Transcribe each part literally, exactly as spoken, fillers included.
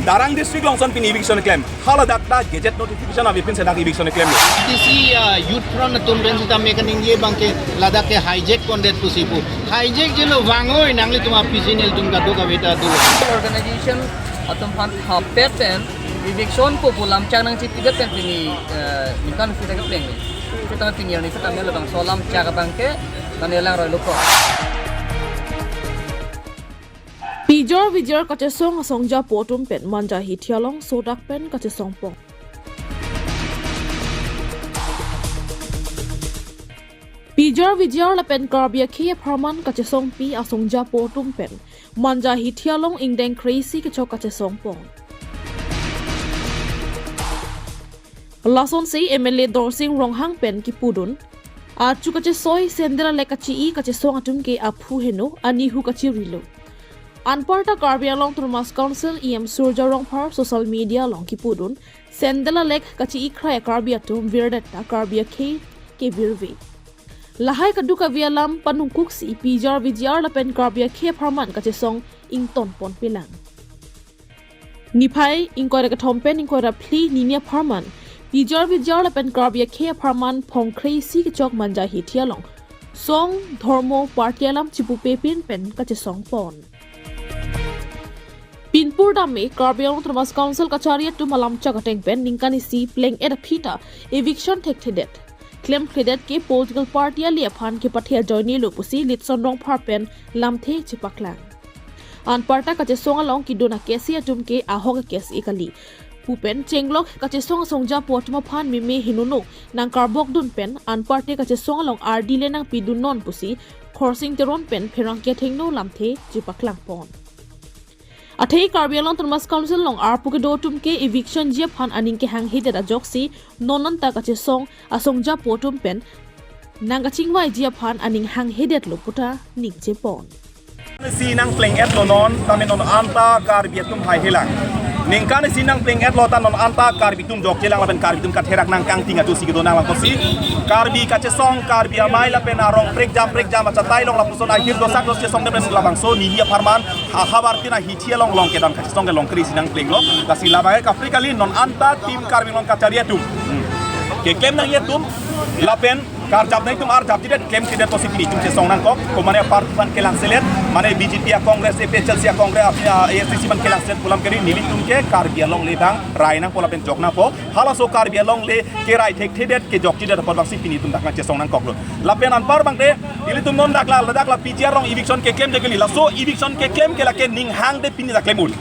Tarang district along son pini eviction klem. Haladak ta gazette notification avepin si dak eviction klem lo. T C, uh, Youth Front atum pen sita mekan ingye abang ke ladak ke hijack pondet pusi pu. Hijack jelo vangoi nanglitum apisi nelitum kadokave ta do. Organization atum aphan thapet pen eviction po pu lamchak nangchipidet pen pini, eh, ningkan sita kepleng ni. Sita pini arni sita me labangso lamchak abang ke nang elang roi luko. Pijor vijor kachesong asongjapo atum pen Manja Hithi along sodak pen kachesong pon. Pijor vijor lapen Karbi akhei apharman kachesongpi asongjapo atum pen Manja Hithi along ingdeng kre-isi kechok kachesong pon. Lasonsi M L A Dorsing Ronghang pen kipudun, achu kachesoi sandal alek kachi-i kachesong atum ke aphu heno anihu kachirilo. Anparta Karbi Anglong Autonomous Council E M Surjya Rongphar social media along kipudun, sandal alek kachi-i krai Karbi atum virdet ta Karbi akhei ke virve. Lahai kadokave alam panungkuksi pijor vijor lapen Karbi akhei apharman kachesong ington ponpelang. Niphai ingkoi ra kethom pen ingkoi ra phli nini apharman pijor vijor lapen Karbi akhei apharman phong kre-isi kechok Manja Hithi along song, dhormo, party alam chipupepin pen kachesong pon. Pinpur dame Karbi Anglong Autonomous Council kachari atum alamchak ateng pen ningkan isi pleng-et aphi ta eviction thekthedet, klemkledet ke political party ale aphan kepathe ajoine lo pusi Litson Rongphar pen lamthe chepaklang. Anparta kachesong along kedun akesi atum ke ahok akesi kali pu pen chenglok kachesong asongjapo atum aphan meme henono nangkarbokdun pen anparta kachesong along ardi le nangpidunnon pusi Khorsing Teron pen pherangke athengno lamthe chepaklang pon. Athe Karbi Anglong Autonomous Council along arpu kedo atum ke eviction ji aphan aning kehanghedet ajoksi non anta kachesong asongjapo atum pen nangkachingvaiji aphan aning hanghedet lo puta ningje pon. Si nangpleng-et lo non, tame non anta Karbi atum haihelang. Ningkan si nangpleng-et lo ta non anta Karbi atum jokjelang lapen Karbi atum katherak nangkangting ajoksi kedo nang langkosi. Karbi kachesong, Karbi amei lapen arong prekjam prekjam achatai along lapuson ahir dosak dos chesong de pres labangso nini apharman, ha habar tina Hithi along long kedam kachesong kelong kre-isi nangpleng lo. Lasi labang kaprek kali non anta team Karbi Anglong kachari atum. Hmm. Keklem nangji atum lapen karjap nangji atum arjapjidet, klemkledet pusi pini itum chesong nangkok. Komane party aphan kelangselet, mane B J P a Congress, A P H L C a Congress, a, A S D C aphan kelangselet pu alam kali, nelitum ke Karbi Anglong le bang rai nangpo lapen jok nangpo. Halaso Karbi Anglong le kerai thekthedet, kejokjedet apot bangsi pini itum dak nangchesong nangkok lo. Lapen anpar bangte, ilitum non dak la, ladak la P G R along eviction keklemje kali, laso eviction keklem ke lake ning hangde pini dak klem un.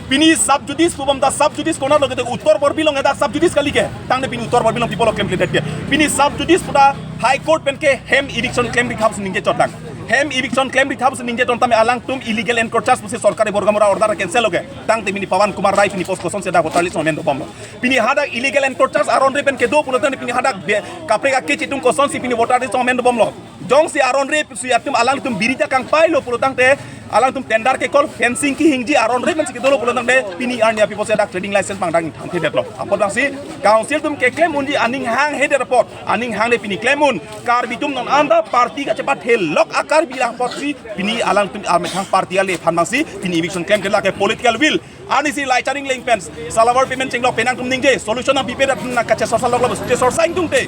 Pini sub judice pu bom ta sub judice konat lo kete, Uttar Borbil along dak sub judice kali ke. Tangte pini Uttar Borbil along people klemkledet ke. Pini sub judice pu ta High Court pen ke hem eviction klemri thap si ningje chotlang. Hem eviction klemri thap si ningje ton tame alangtum illegal encroachers pusi sorkari borgamura order cancel lo ke. Tangte pini Pawan Kumar Rai pini post kosonsi dak voter list amen dobom lo. Pini hadak illegal encroachers aron re pen kedo pulo tangte pini hadak be-, kaprek akechitung kosonsi pini voter list amen dobom lo. Jongsi aron re pusi atum alangtum biri ta kangpai lo pulo tangte, alangtum tender kekol, fencing kehingji aron re pensi kedo lo pulo tangte, pini arni aphi pusi dak trading license pangdang thanthedet lo. Apot bangsi council atum keklem unji aning hanghedet apot, aning hangde pini klem un, Karbi atum non anta party kachepathelok a-Karbi lang apotsi pini alangtum amethang party ale aphan bangsi pini eviction klemkle lake political will. Arnisi Laicharing Lengpen, Salawar Pimen Chenglok penang atum ningje, solution abipe dat na kache sorsa lok lok, che sorsa ingtungte,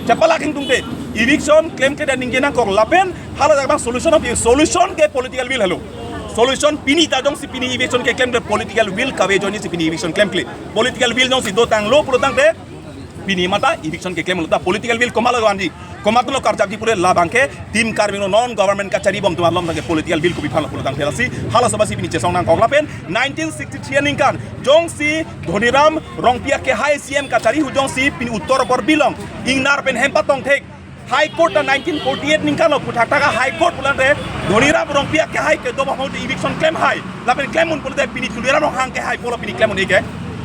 chepalak ingtungte, eviction klemkledet ningje nangkok lapen, hala jak bang solution abipe, solution ke political will helo. Solution pini ta jongsi pini eviction keklem ke political will kave ajoinesi pini eviction klemkle. Political will jongsi dotang lo pulo tangte, pini mata eviction keklem lo ta political will komat lo vanji. Komat lo karjapji pule labang ke team Karbi Anglong non government kachari bom atum alom tangte political will kopi aphan lo pulo tangte lasi halaso basi pini chesong nangkok lapen nineteen sixty-three aningkan jongsi Dhoniram Rongpi akehai C M kachari hu jongsi pini Uttar Borbil along ingnar pen hem patong thek. High Court ta nineteen forty-eight aningkan lo puthak thak a High Court pulo tangte Dhoniram Rongpi akehai kedo bom amonit eviction klem hai. Lapen klem un pulote pini Tuliram Ronghang kehai pulo pini klem un-e ke.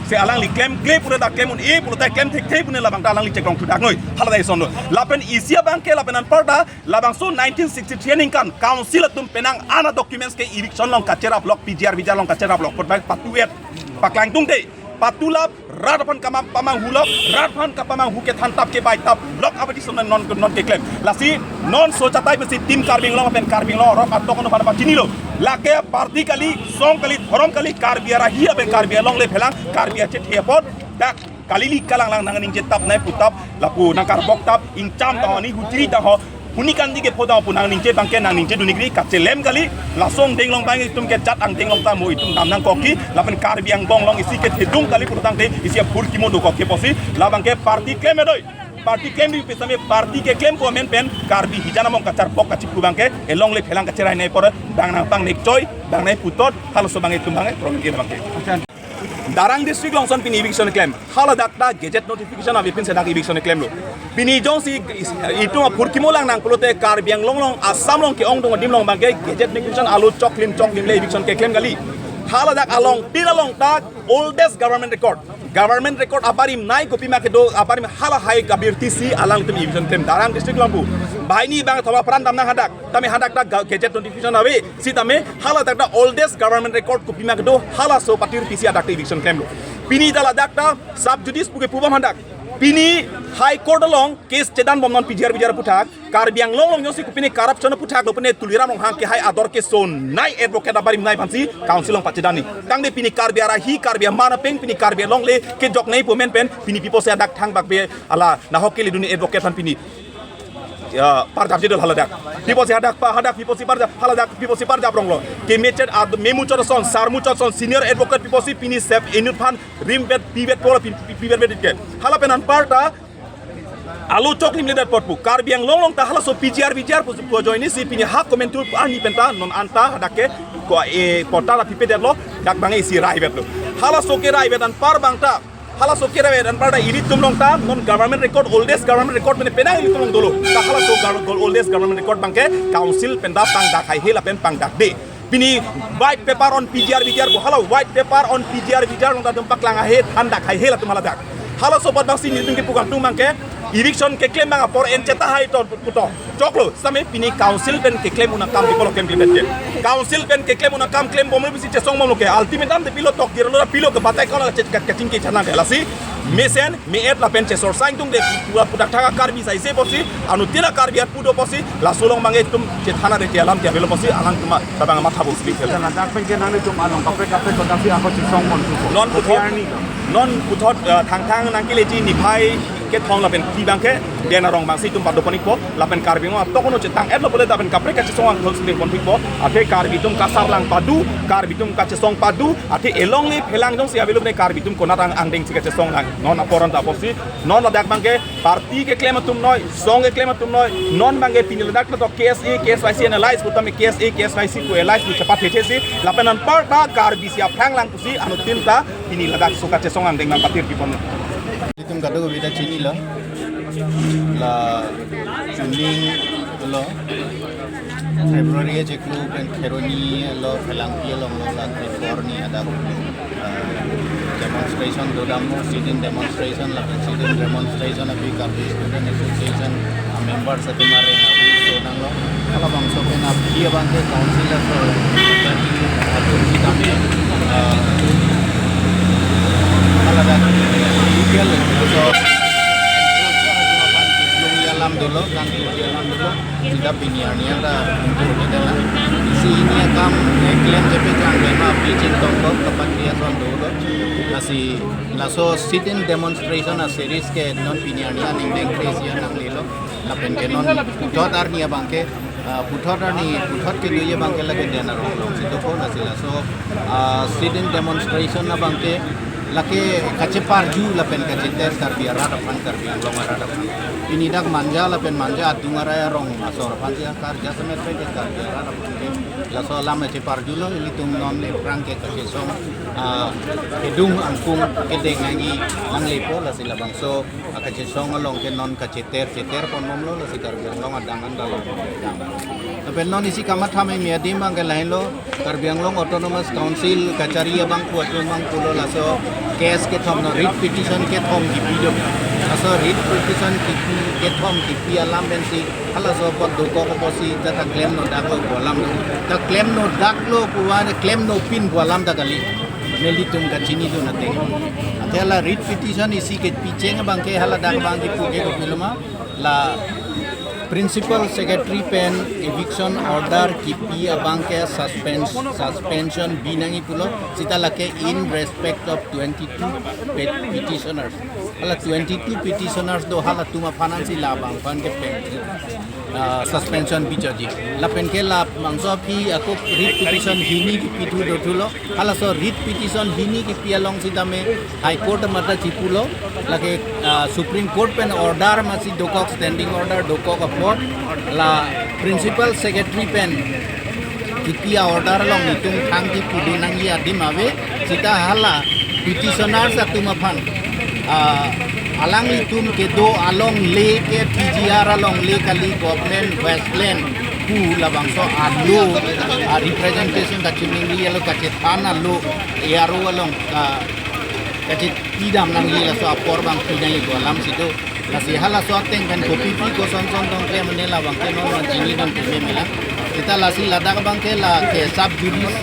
Se alangli klemkle pulo ta klem un-e pulote klem thekthe pune labang ta alangli chekrong thudak noi. Hala dai son lo. Lapen isi abang ke lapen anparta labangso nineteen sixty-three aningkan council atum penang ana documents ke eviction along kacherap lok P G R V G R along kacherap lok put bang patu et paklang tungte. patulap, rat aphan kamam pamanghu lok, rat aphan kapamanghu kethan tap kebai tap lok abadi som non non keklem. Lasi non sochot tai besi tim Karbi Anglong pen Karbi Anglong rok atok ono pada pachinilo. Lake party kali, song kali, dhorom kali, Karbi arahi pen Karbi alongle phelang, Karbi achethe apot dak kali li kalang lang nangningje tap nai putap lapu nangkarbok tap ingcham ta ho ni hutri ta ho huni kandi ke phoda pu nangningje abangke nangningje dunigri kachelem kali. Laso angdeng along abang itum ke jat angdeng along ta mo itum dam nangkok ke lapen Karbi angbong along isi kethedung kali pulotangte isi aphurkimo dokok ke pusi labangke party klem edoi. Party klem di pu setame party keklem pu amen pen Karbi hijan among kacharbok kachiphu abangke elongle phelang kacherai nai apor dang nangpangnek choi, dang nai puthot, halaso abang itum abangke problem ke abangke. Darang district along son pini eviction klem. Haladak ta gazette notification ave pinsi dak eviction klemlo. Pini jongsi itum aphurkimo lang nang pulote Karbi Anglong along, Assam along ke-ongdung adim along abangke gazette notification alo choklim choklim le eviction keklem kali. Haladak along tin along ta oldest government record. Government record abarim nai kopima kedo abarim hala hai kabirti si alangtum eviction klem Darang district along pu. Banghini abang thoma pran dam nang hadak. Tame hadak ta ga-, gazette notification ave. Sitame haladak ta oldest government record kopima kedo halaso patir pisi adak ta eviction klemlo. Pini ta ladak ta sub judice puke pubom hadak. Pini High Court along case chedan bom non P G R V G R aputhak. Karbi Anglong along jongsi kopine corruption aputhak lo pine Tuliram Ronghang ke hai ador kesonei advocate abarim nai aphansi council along pachedan ni. Tangte pini Karbi arahi Karbi amana peng pini Karbi alongle kejok nai pu amen pen pini pi pusi adak thangbak be ala nahok kele duni advocate aphan pini. Ya, parjap jedol haladak. Pi pusi hadak pa, hadak pi pusi parjap, haladak pi pusi parjap ronglo. Ke mechet ad memuchot ason, sar muchot ason, senior advocate pi pusi pini sep inut aphan rim bet, pi bet polo, pi, pi, pi bet bet ke. Hala pen anparta, alo choklim ledet apot pu. Karbi Anglong along ta halaso P G R V G R pu, pu ajoine si pini hak komentur ani penta, non anta, hadak ke, ko e, pota la pipe detlo, dak abang isi rai betlo. Halaso kerai bet anpar abang ta, halaso kerai anparta ilitum along ta non government record, oldest government record mene penang ilitum along dolo. Ta halaso gar-, gol-, oldest government record abangke council penta pangdak haihe lapen pangdakde. Pini white paper on P G R V G R pu hala white paper on P G R V G R along ta dum paklang haihe thandak haihe latum haladak. Halaso apot abangsi nelitum kepu kangtung abangke eviction keklem abang apor en cheta hai ton puto. Choklo, sitame pini council pen keklem un akam di polo klem klem ke. Council pen keklem un akam klem bomlo bisi chesong bomlo ke. Ultimatum de pilo tok dir lo pilo ke batai kola chet kat kaching ke chana ke lasi. Mesen, me-et lapen chesor sain tung de pura pudak thaka Karbi sai se pusi, anuttin a Karbi at pudo pusi, laso along abang itum chethana de alam ke avelo pusi, alangtum ta abang matha bom si. Ladak pen ke nanglitum along kaprek kaprek kota si ako chesong mon tu. Non puthot, Arni ka. Non puthot, eh, Thangthang nangkeleji niphai kethom lapen phli abangke, Den Arong abangsi itum pado pon ikpo, lapen Karbi Anglong atok ono chetang et lo pule lapen kaprek kachesong angthol sinding pon ikpo, athe Karbi atum kasarlang padu, Karbi atum kachesong padu, athe elongle phelang jongsi avelo ne Karbi atum konat ang angdeng si kachesong lang, non apor anta pusi, non ladak abangke, party keklem atum noi, song keklem atum noi, non abangke pini ladak to K S A, K S Y C analyze, kutame K S A, K S Y C pu alliance pu chepat theche si, lapen anparta Karbi si aphrang lang pusi, anuttin ta, pini ladak so kachesong angdeng nangpatir pipon. Itum kadokave ta chinilo. La chuning lo. February achiklo pen Kheroni lo Phelangpi along lo la Kheroni adak, uh, demonstration dodamlo, sit-in demonstration lapen sit-in demonstration aphi Karbi Student Association a members atum areng abu so nanglo. Halabangso pen aphi abangke council aso atum sitame, ah, haladak legal so alam dolo, kan alam dolo. Sita pini arni anta untuk dela. Isi ini akam, eh, klem chepe klang klem aphi chingtong ko kapatria son dolo. Lasi laso sit-in demonstration a series ke non pini arni aning deng kre isi anang lelo. Lapen ke non puthot arni abangke, ah, puthot arni, puthot kedoji abangke lake Den Arong along si dopo lasi laso, ah, sit-in demonstration abangke lake kacheparju lapen kacheter Karbi arat aphan, Karbi Anglong arat aphan. Pini dak Manja lapen Manja adung arai arong asor aphan si akarja semet pen ke Karbi arat aphan ke laso alam cheparjulo, ilitum non le prang ke kachesong, ah, kedung angkung kedeng nangji nanglepo lasi labangso akachesong along ke non kacheter, cheter pon bomlo lasi Karbi Anglong adang anta lo. Lapen non isi kamatha meme adim abangke lahenlo, Karbi Anglong Autonomous Council kachari abang pu atum abang pulo laso case kethom no writ petition kethom kipi do. Laso writ petition kipi kethom kipi alam pensi halaso apot dokok apotsi ta ta klemno daklo pu alam do. Ta klemno daklo pu ane klemno pin pu alam ta kali. nelitum kachinidun ateng. Athe la writ petition isi kepicheng abangke haladak abang kipu ke kopiloma, la principal secretary pen eviction order kipi abangke suspens-, suspension binangji pulo, sita lake in respect of twenty-two pet-, petitioners. Hala twenty-two petitioners do, halatum aphan ansi labang aphan ke pen, ah, suspension bichaji. Lapen ke labangso aphi ako writ petition hini kipi thu do thulo. Halaso writ petition hini kipi along sitame High Court mata chipulo. Lake, ah, Supreme Court pen order masi dokok, standing order dokok apot, la principal secretary pen kipi a-order along itum thang kipu dun nangji adim ave, sita hala petitioners atum aphan, ah, alanglitum kedo alongle ke P G R alongle kali, government wasteland pu labangso alo, ah, representation kachiningri alo, kachethan alo, A R O along, ah, kachepidam nangji, laso apor abang pinangji do alam si do. Lasi halaso ateng pen kopipi kosonson tong klemne labangke non man chinidun klemela. Sita lasi ladak abangke lake sub judice,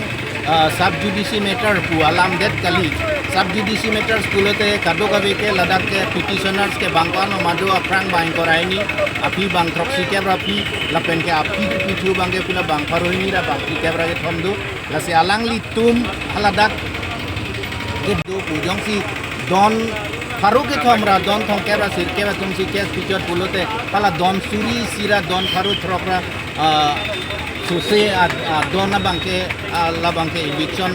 ah, sub judice matter pu alam det kali. Sub judice matters pulote kadokave ke ladak ke petitioners ke bang ko-an ma do, aphrang bang ingkoi ra hini, aphi bang throksikep ra aphi, lapen ke aphi kipi thu abangke pula bang pharo hini ra bang phlikep ra kethom do. Lasi alanglitum haladak kedo pu jongsi don pharo kethom ra don thomkep ra sirkep atum si case pichot pulote, hala don suri isi ra don pharo throk ra, ah, sose a, a, don abangke, ah, labangke eviction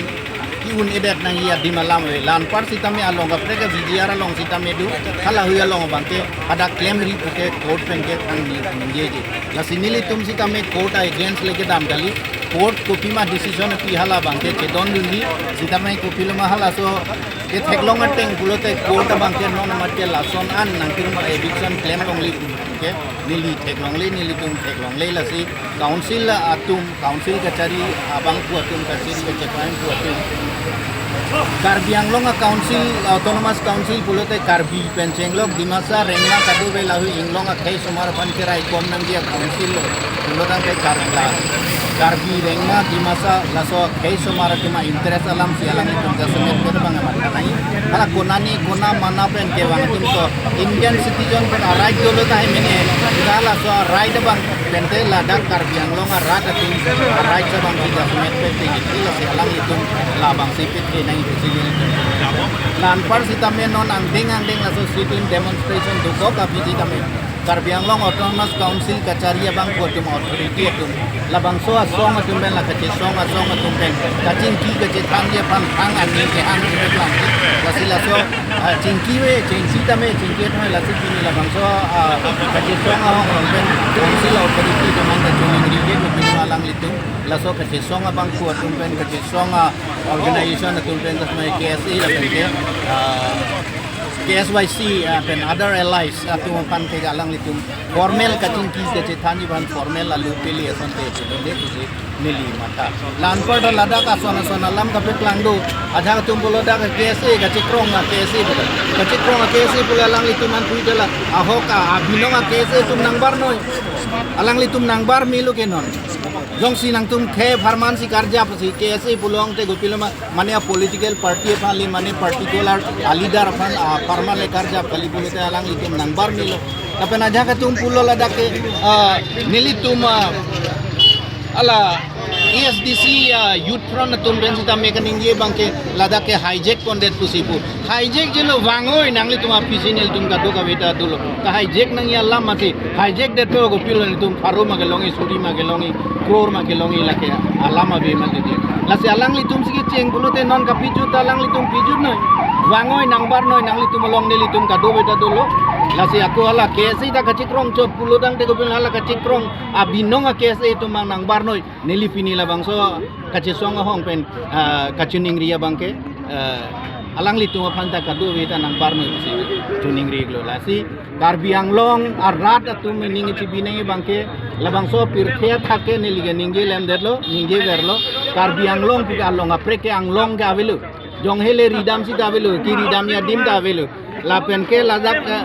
ki-un-edet nangji adim alam ave. La anpar sitame along kaprek a V G R along sitame do, hala hui along abangke hadak klemri puke court pen ke thang ni ningjeje. Lasi nelitum sitame court a-against le kedam kali, court kopima decision pi hala abangke chedondunji, sitame kopiloma halaso ketheklong ateng pulote court abangke non amat ke lason an nangkirma eviction klem longle puke, neli theklongle, nelitum theklongle, lasi council atum, council kachari abang pu atum, kachari kachepain pu atum. Karbi Anglong a-council, Autonomous Council pulote Karbi pen chenglok, Dimasa, Rengma kadokave lahei inglong akhei osomar aphan keraikom nangji a-council lo. Pulo tangte Karbi la, Karbi, Rengma, Dimasa laso akhei osomar atum a-interest alam si alanglitum jasemet pen bang amat kanai. Hala konane kona mana pen kevang atum to Indian citizen pen a-right dolo tahai mene. Hala laso a-right abang pente ladak Karbi Anglong arat atum a-right abang si jasemet pen tinggi, lasi alanglitum labang si pit ke nang isi nelitum. La anpar sitame non angdeng angdeng laso sit-in demonstration dokok aphi sitame Karbi Anglong Autonomous Council kachari abang pu atum, authority atum, labangso asong atum pen, la kachesong asong atum pen kachingki kachethanji aphan thang ani kehang atum pen lang. Lasi laso, ah, chingki ave, chingki tame, chingki tame, lasi pini labangso, ah, kachesong ahong along pen council authority atum an kachiningri ke, kopiloma, alanglitum laso kachesong abang pu atum pen, kachesong a-organization atum pen, tasmai K S A lapen ke, ah, K S Y C, ah, pen other allies atum aphan ke alanglitum formal kachingki kachethanji aphan formal alu pili asonte chedonde pusi neli matha. La anpar ta ladak ason ason alam kapeklang do. Ajahak atum pulo dak K S A kachekrong a-K S A pulo. Kachekrong a-K S A pulo alanglitum an pui dala. Ahok a, abinong a-K S A atum nangbarnoi. Alanglitum nangbar melo ke non. Jongsi nangtum khei apharman si karjap si K S A pulo tangte kopiloma, mane a-political party aphan le, mane particular a-leader aphan apharman le karjap kali pulote alanglitum nangbar melo. Lapen ajahak atum pulo ladak ke, ah, nelitum, ah, hala A S D C, ah, Youth Front atum pen sitame kaningje abangke ladak ke hijack pondet pusi pu. Hijack jelo, vangoi, nanglitum aphi si nelitum kadokave ta dolo. Ka-hijack nangji alam mati. Hijack det pe kopilo, nelitum pharo ma kelongji, suri ma kelongji, crore ma kelongji, lake alam ave mati di. Lasi alanglitum si kecheng pulote non kapijut ta alanglitum pijutnoi. Vangoi, nangbarnoi, nanglitum along nelitum kadokave ta dolo. Lasi ako hala K S A ta kachekrong chot pulo tangte kopilo, hala kachekrong abinong a-K S A atum mang nangbarnoi. Neli pini labangso kachesong ahong pen, ah, kachiningri abangke, ah, alanglitum aphan ta kadokave ta nangbarnoi pusi chiningri lo. Lasi Karbi Anglong arat atum aning chibi nangji abangke, labangso pirthe athak ke neli ke ningje lemdetlo, ningje verlo. Karbi Anglong pu ke along kaprek ke Anglong ke avelo. Jong hele ridam si ta avelo, keridamji adim ta avelo. Lapen ke ladak, eh,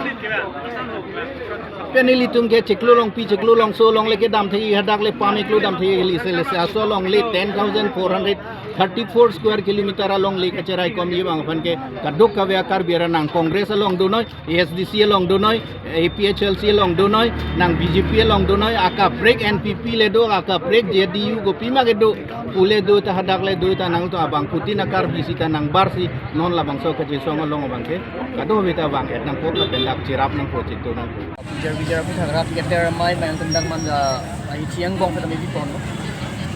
pen nelitum ke chiklo longpi, chiklo longso along le kedam thei, hadak le pame klo dam thei, lese lese aso along le ten thousand four hundred thirty-four square kilometer along le kacherai komji abang aphan ke kadokave a-Karbi arat nang Congress along donoi, A S D C along donoi, A P H L C along donoi, nang B J P along donoi, akaprek N P P le do, akaprek J D U kopima kedo, ule do ta hadak le do ta nangtum abangphutin a-Karbi sita nangbarsi non labangso kachesong along abang ke kadokave ta vang-et nangpo lapen dak cherap nangpo, chetu nangpo. P G R, P G R aphuthak rat keter amei abang tum dak man ja ahi chiang bong peta mebi pon.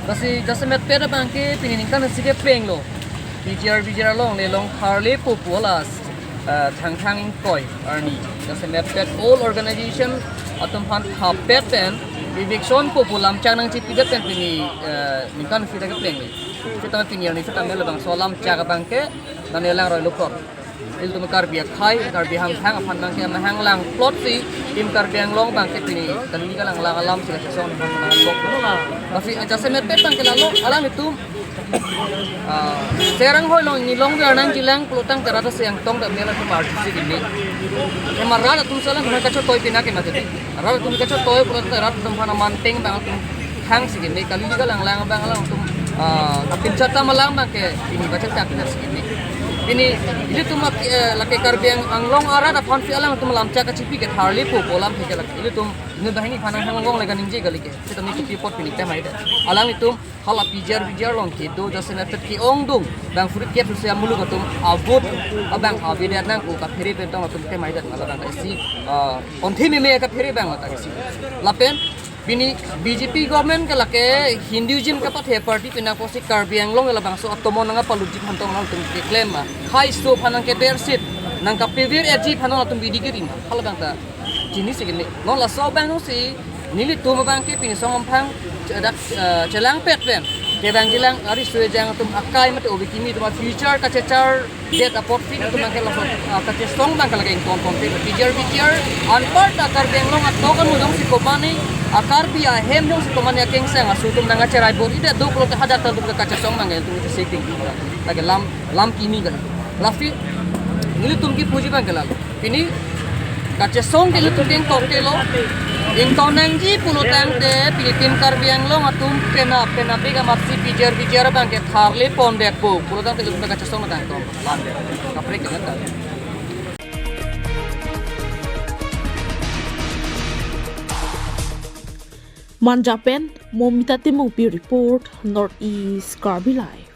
Lasi jasemet pet abang ke pini ningkan isi keplenglo. P G R, P G R along le long tharlepo pu alas, eh, Thangthang ingkoi arni. Jasemet pet all organization atum aphan thap pet pen eviction po pu lamchak nangchipidet pen pini, eh, ningkan isi ta keplenglo. Seta pini arni seta me labangso lamchak abang ke nane langroi lokor. Ilitum Karbi akhei, Karbi hangthang aphan abang ke mahang lang plot si, Team Karbi Anglong abang ke pini kali kalang lang alam si kachesong aphan lang bok. Lasi jasemet pet abang ke lalo, alanglitum, ah, Serang hoi long, ni long biar nangjilang pulotangte rat asi angtong dak mela tum arju si gini. Ema rat atum selang kachotoi pina ke mati. Rat atum kachotoi pulotangte rat atum aphan amanteng abang atum hang si gini, kali kalang lang abang alangtum, ah, kapinchot alam abang ke pini baca tak si gini. Pini ilitum ap-, eh, lake Karbi Anglong arat aphan si alangtum lamchak kachipi ke tharlepo pu alam ke lake ilitum ini banghini aphan hang long le kaningje kali ke. Seta ni kipi apot pini klemaidet. Alanglitum hala P G R, P G R along kedo jasemet pet ke-ongdung abang phurit kep susia muluk atum a-vote abang avedet nang ko kaphere pen tong atum klemaidet, hala abang ta isi, ah, onthim meme kaphere abang ta isi. Lapen pini B J P government ke lake Hinduism kapathe party pina pusi Karbi Anglong labangso atomon nangpalutji aphan tong nangtum keklem ma. Khei so aphan nangkebersit, nangkapevirji aphan nangtum bidi kiri ma. Hala abang ta chini si gini. Non laso abang si nelitum abang ke pini song amphang chedak, eh, chelang pet pen kevang jilang ari suejang atum akai mate obi kimi atum a-future kachechar det apot pini atum abang ke laso, ah, kachesong abang ke lake ington pon pin P G R, P G R anparta Karbi Anglong atok anu jongsi komane a-Karbi ahem jongsi komane akengsang aso atum nangcherai bor-idet do pulote hadak ta atum ke kachesong abang ke atum ke seting lake lam, lam kimi kali. Lasi nelitum kipuji abang ke lalo. Pini kachesong ke ilitum ke ington ke lo. Ington nangji pulotangte pini Team Karbi Anglong atum pena, pena bega matsi P G R, P G R abang ke tharle pondetpo pulotangte ilitum kachesong abang tong. Kaprek ke ta. Manja pen Momita Timungpi report, North East Karbi Live.